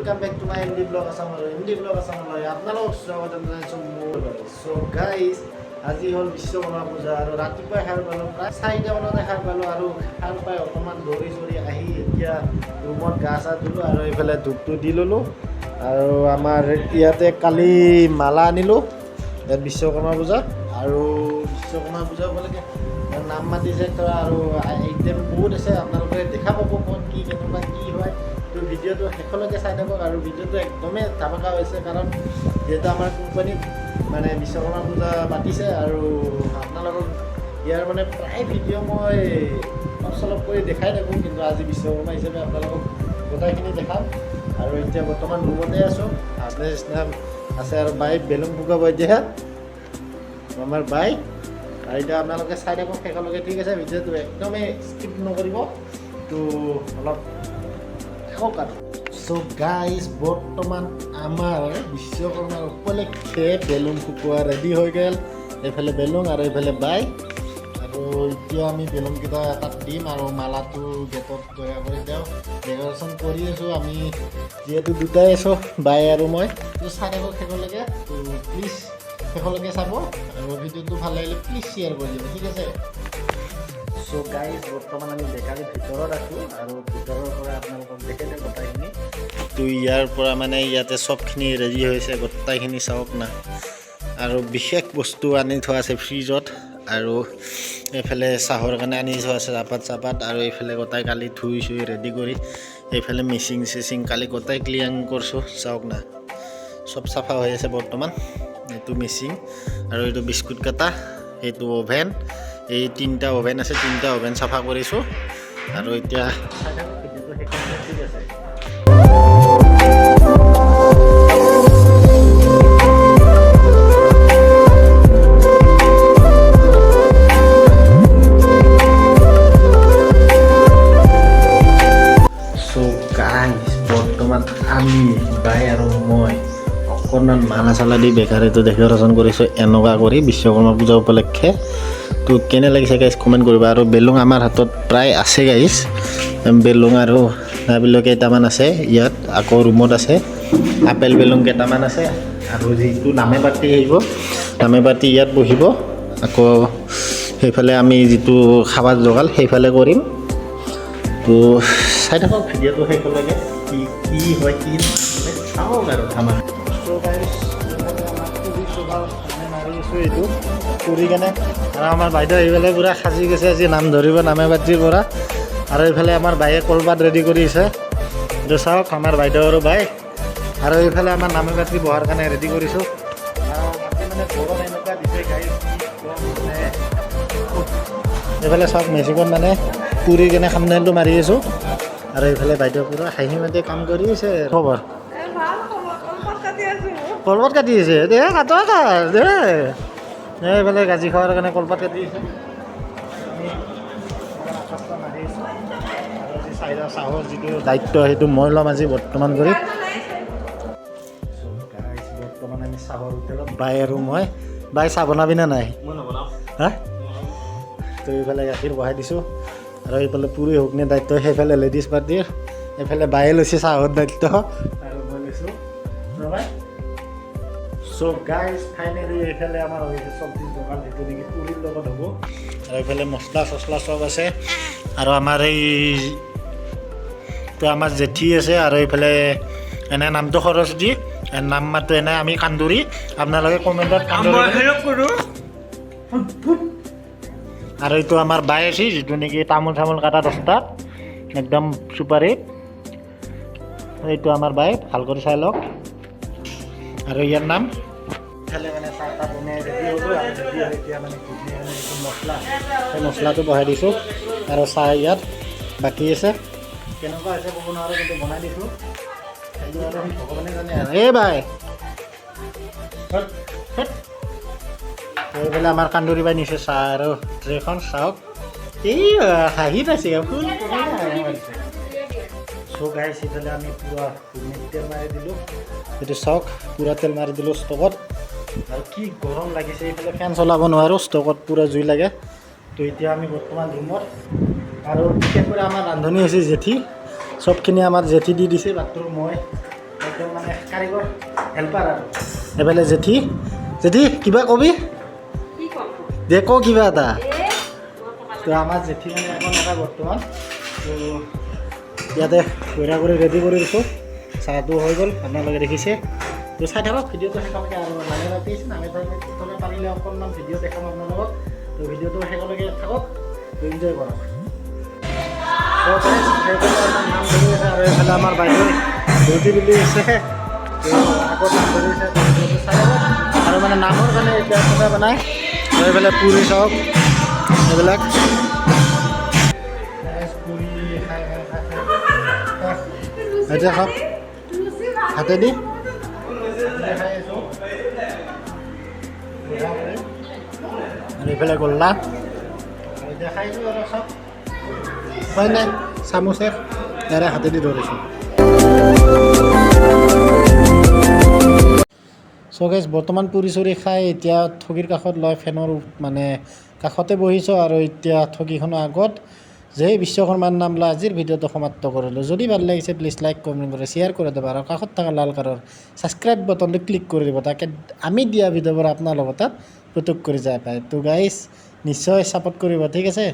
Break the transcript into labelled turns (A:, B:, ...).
A: Welcome back to my MD Vlog Assam. আৰু M D blog আছামলৈ আপোনালোকক স্বাগতম জনাইছোঁ। মোৰ চ' গাইজ, আজি হ'ল বিশ্বকৰ্মা পূজা আৰু ৰাতিপুৱাই সাৰ পালোঁ, প্ৰায় 4টামানতে সাৰ পালোঁ। আৰু সাৰ পাই অকণমান দৌৰি চৌৰি আহি এতিয়া ৰুমত গা চা ধুলোঁ আৰু এইফালে ধূপটো দি ল'লোঁ। আৰু আমাৰ ইয়াতে কালি মালা আনিলোঁ। ইয়াত বিশ্বকৰ্মা পূজা আৰু বিশ্বকৰ্মা পূজা উপলক্ষে নাম মাতিছে ধৰা আৰু আইটেম বহুত আছে। আপোনালোকে দেখা পাব ক'ত কি কেনেকুৱা কি হয়। তো ভিডিঅ'টো শেষলৈকে চাই থাকক। আৰু ভিডিঅ'টো একদমেই ধামাকা হৈছে, কাৰণ যিহেতু আমাৰ কোম্পানীত মানে বিশ্বকৰ্মা পূজা পাতিছে। আৰু আপোনালোকক ইয়াৰ মানে প্ৰায় ভিডিঅ' মই অলপ চলপ কৰি দেখাই থাকোঁ, কিন্তু আজি বিশ্বকৰ্মা হিচাপে আপোনালোকক গোটেইখিনি দেখাম। আৰু এতিয়া বৰ্তমান ৰুমতে আছোঁ, আচনে চিচনা আছে আৰু বাই বেলুন ফুকাব এতিয়া আমাৰ বাই। আৰু এতিয়া আপোনালোকে চাই থাকক শেষলৈকে, ঠিক আছে? ভিডিঅ'টো একদমেই স্কিপ নকৰিব। তো অলপ থাকক। আৰু চ' গাইজ, বৰ্তমান আমাৰ বিশ্বকৰ্মাৰ উপলক্ষে বেলুন ফুকোৱা ৰেডি হৈ গ'ল। এইফালে বেলুন আৰু এইফালে বাই। আৰু এতিয়া আমি বেলুনকেইটা তাত দিম আৰু মালাটো গেটত তৈয়াৰ কৰি দিওঁ। ডেক'ৰেশ্যন কৰি আছোঁ আমি, যিহেতু দুটাই আছোঁ, বাই আৰু মই। তো চাই থাকক শেষলৈকে। তো প্লিজ শেষলৈকে চাব আৰু ভিডিঅ'টো ভাল লাগিলে প্লিজ শ্বেয়াৰ কৰি দিব, ঠিক আছে? চ' গাইজ, বৰ্তমান আমি বেকাৰীৰ ভিতৰত আছোঁ আৰু ভিতৰৰ পৰা আপোনালোকক দেখাই দিওঁ গোটেইখিনি। তো ইয়াৰ পৰা মানে ইয়াতে চবখিনি ৰেডি হৈছে, গোটেইখিনি চাওক না। আৰু বিশেষ বস্তু আনি থোৱা আছে ফ্ৰিজত। আৰু এইফালে চাহৰ কাৰণে আনি থোৱা আছে চাহপাত চাহপাত। আৰু এইফালে গোটাই কালি ধুই চুই ৰেডি কৰি, এইফালে মেচিন চেচিন কালি গোটাই ক্লিয়াৰ কৰিছোঁ। চাওক না, চব চাফা হৈ আছে বৰ্তমান। এইটো মেচিন আৰু এইটো বিস্কুট কাটা, এইটো অ'ভেন। এই তিনিটা অ'ভেন আছে, তিনিটা অ'ভেন চাফা কৰিছোঁ। আৰু এতিয়া চাই থাকক ভিডিঅ'টো শেষলৈকে, ঠিক আছে? চ' গাইজ, বৰ্তমান আমি বাই আৰু মই অকণমান মালা চালা দি বেকাৰীটো ডেক'ৰেশ্যন কৰিছোঁ এনেকুৱা কৰি বিশ্বকৰ্মা পূজা উপলক্ষে। তো কেনে লাগিছে গাইজ, কমেণ্ট কৰিবা। আৰু বেলুন আমাৰ হাতত প্ৰায় আছে গাইজ। বেলুন আৰু নাবিলো কেইটামান আছে ইয়াত, আকৌ ৰুমত আছে। আপেল বেলুন কেইটামান আছে। আৰু যিটো নামে পাতি আহিব, নামে পাতি ইয়াত বহিব। আকৌ সেইফালে আমি যিটো খাবাৰ যোগাৰ সেইফালে কৰিম। তো চাই থাকক ভিডিঅ'টো শেষলৈকে, কি কি হয় কি নহয় চাওক। আৰু ধামাকা। মাৰি আছোঁ এইটো কৰি কেনে। আৰু আমাৰ বাইদেউ আহি পেলাই পূৰা সাজি গৈছে, আজি নাম ধৰিব নামে বাজিৰ পৰা। আৰু এইফালে আমাৰ বায়ে কলপাত ৰেডি কৰি আছে। এইটো চাওক, আমাৰ বাইদেউ আৰু বাই। আৰু এইফালে আমাৰ নামে বাতি বহাৰ কাৰণে ৰেডি কৰিছোঁ। আৰু বাকী মানে গৰম এনেকুৱা দিছে গাইজ, কি কম মানে। এইফালে চাওক, মেচিনত মানে পুৰি কেনে খামনেলটো মাৰি আছোঁ। আৰু এইফালে বাইদেউ পূৰা হাঁহি মাতি কাম কৰি আছে। খবৰ?
B: ভাল খবৰ। কলপাত কাটি আছো।
A: কলপাত কাটি আছে। দে কাট কাট দে। এইফালে গাজি খোৱাৰ কাৰণে কলপাত কাটি আছে। আমি আকাশটা মাৰি আছোঁ। আৰু আজি চাহিদা চাহৰ যিটো দায়িত্ব, সেইটো মই ল'ম আজি বৰ্তমান কৰি। গাইজ, বৰ্তমান আমি চাহৰ হোটেলত বাই আৰু মই। বাই, চাহ বনাবি নে নাই? হা? তো এইফালে গাখীৰ বহাই দিছোঁ। আৰু এইফালে পুৰি ঘুগনিৰ দায়িত্ব সেইফালে লেডিজ পাৰ্টিৰ। এইফালে বায়ে লৈছে চাহৰ দায়িত্ব আৰু মই লৈছোঁ। চ' গাইজ, ফাইনেলি এইফালে আমাৰ হৈছে চব্জিৰ দোকান, যিটো নেকি পুৰিৰ লগত হ'ব। আৰু এইফালে মছলা চছলা চব আছে। আৰু আমাৰ এই তো আমাৰ জেঠী আছে। আৰু এইফালে এনে নামটো সৰস্বতী, নাম মাতো এনে আমি কান্দুৰী। আপোনালোকে কমেণ্টত কান্দুৰী। আৰু এইটো আমাৰ বাই আছে, যিটো নেকি তামোল চামোল কাটা দহটাত একদম চুপাৰ হিট। এইটো আমাৰ বাই, ভাল কৰি চাই লওক। আৰু ইয়াৰ নাম। ইফালে মানে চাহ তাহ বনাই ৰেডি হ'লো। আৰু ৰেডি হৈ এতিয়া মানে ঘুগনি মানে যিটো মছলা, সেই মছলাটো বহাই দিছোঁ। আৰু চাহ ইয়াত বাকী আছে। কেনেকুৱা হৈছে ক'ব নোৱাৰোঁ, কিন্তু বনাই দিছোঁ। সেইটো আৰু ভগৱানে জানে। আৰু এই বাই হত, হত। এইফালে আমাৰ কান্দুৰী বাই নিছে চাহ আৰু ট্ৰেখন। চাওক, এই হাঁহি পাইছে, ফুল মাৰিছে। চ' গাইছ, এইফালে আমি পূৰা ঘুগনিত তেল মাৰি দিলোঁ। এইটো চাওক, পূৰা তেল মাৰি দিলোঁ ষ্টভত। আৰু কি গৰম লাগিছে এইফালে, ফেন চলাব নোৱাৰোঁ, ষ্টভত পূৰা জুই লাগে। তো এতিয়া আমি বৰ্তমান ৰুমত। আৰু বিশেষকৈ আমাৰ ৰান্ধনী হৈছে জেঠী। চবখিনি আমাৰ জেঠী দি দিছে। বাথৰুম মই একদম মানে কাৰিকৰ হেল্পাৰ। আৰু এইফালে জেঠী। জেঠী, কিবা কবি?
B: কি ক'ম?
A: দে, ক কিবা এটা।
B: এ মই ক'ব।
A: তো আমাৰ জেঠী মানে একো নকয় বৰ্তমান। তো ইয়াতে বঢ়িয়া কৰি ৰেডি কৰি দিছোঁ। চাহটো হৈ গ'ল, আপোনালোকে দেখিছে। তো চাই থাকক ভিডিঅ'টো শেষলৈকে। আৰু নামে ৰাতি আছে, নামে থলে পাৰিলে অকণমান ভিডিঅ' দেখাম আপোনালোকক। তো ভিডিঅ'টো শেষলৈকে থাকক, তো এনজয় কৰক। তো guys, সেইফালে আমাৰ নাম ধৰি আছে আৰু এইফালে আমাৰ বাইদেউ ৰুটি বেলি আছে। তো আকৌ নাম ধৰিছে, তো ভিডিঅ'টো চাই থাকক। আৰু মানে নামৰ কাৰণে এতিয়া চবে বনায়। আৰু এইফালে পুৰি চাওক, এইবিলাক। Guys, পুৰি খাই খাই খাই খাই শেষ। এতিয়া খাওক হাতেদি খাই আছোঁ বঢ়িয়া কৰি। আৰু এইফালে গোল্লা। আৰু এতিয়া খাইছোঁ আৰু চব। উপায় নাই, চামুচে ইয়াৰে হাতেদি ধৰিছোঁ। চ' গাইজ, বৰ্তমান পুৰি চুৰি খাই এতিয়া ঠগিৰ কাষত লৈ ফেনৰ মানে কাষতে বহিছোঁ। আৰু এতিয়া ঠগিখনৰ আগত যে বিশ্বকৰ্মাৰ নাম লৈ আজিৰ ভিডিঅ'টো সমাপ্ত কৰিলোঁ। যদি ভাল লাগিছে, প্লিজ লাইক, কমেণ্ট কৰি শ্বেয়াৰ কৰি দিব আৰু কাষত থকা লাল কালাৰৰ ছাবস্ক্ৰাইব বটনটো ক্লিক কৰি দিব, তাকে আমি দিয়া ভিডিঅ'বোৰ আপোনালোকৰ তাত পুতুক কৰি যায় পায়। তো গাইজ, নিশ্চয় ছাপোৰ্ট কৰিব, ঠিক আছে।